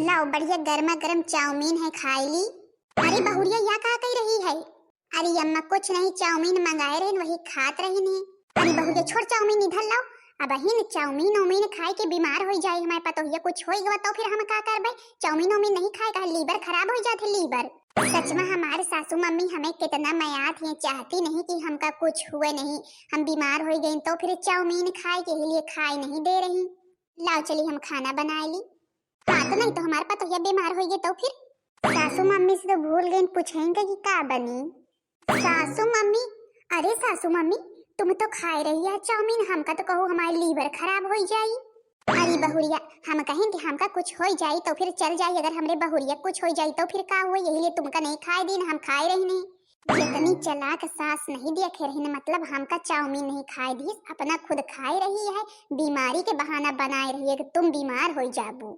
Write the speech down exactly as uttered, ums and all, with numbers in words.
लाओ बढ़िया गर्मा गर्म चाउमीन है, खाई ली। अरे बहुरिया, या का कही रही है? अरे अम्मा, कुछ नहीं, चाउमीन मंगाए रहिन, वही खात रहिन है। अरे बहुरिया, छोड़ चाउमीन, इधर लाओ। अबहिन चाउमीन उमीन खाए के बीमार होइ जाई हमार पतोहिया, कुछ होइ गवा तो फिर हम का करबे? चाउमीन उमीन नहीं खाए का, लीवर खराब होइ जात है, लीवर। सच में हमार सासू मम्मी हमें कितना मयात है, चाहती नहीं कि हमका कुछ हुए नहीं, हम बीमार होइ गई तो फिर चाउमीन खाए के लिए खाए नहीं दे रही। लाओ चली हम खाना बनाए ली। हाँ तो नहीं तो हमार पतोहिया बीमार होइ गई तो फिर। सासू मम्मी से तो भूल गई पूछेंगे कि का बनी। सासू मम्मी, अरे सासू मम्मी, तुम तो खाए रही है चाउमीन, हमका तो कहो हमार लीवर खराब होइ जाई। अरे बहुरिया, हम कहें कि हमका कुछ होइ जाई तो फिर चल जाई, अगर हमरे बहुरिया कुछ होइ जाई तो फिर का हुआ, यही लिए तुमका नहीं खाए दीन, हम खाए रही नहीं। इतनी चालाक सास नहीं दिया खेरहिन, मतलब हमका चाउमीन नहीं खाए दीस, अपना खुद खाए रही है, बीमारी के बहाना बनाए रही है कि तुम बीमार होइ जाबू।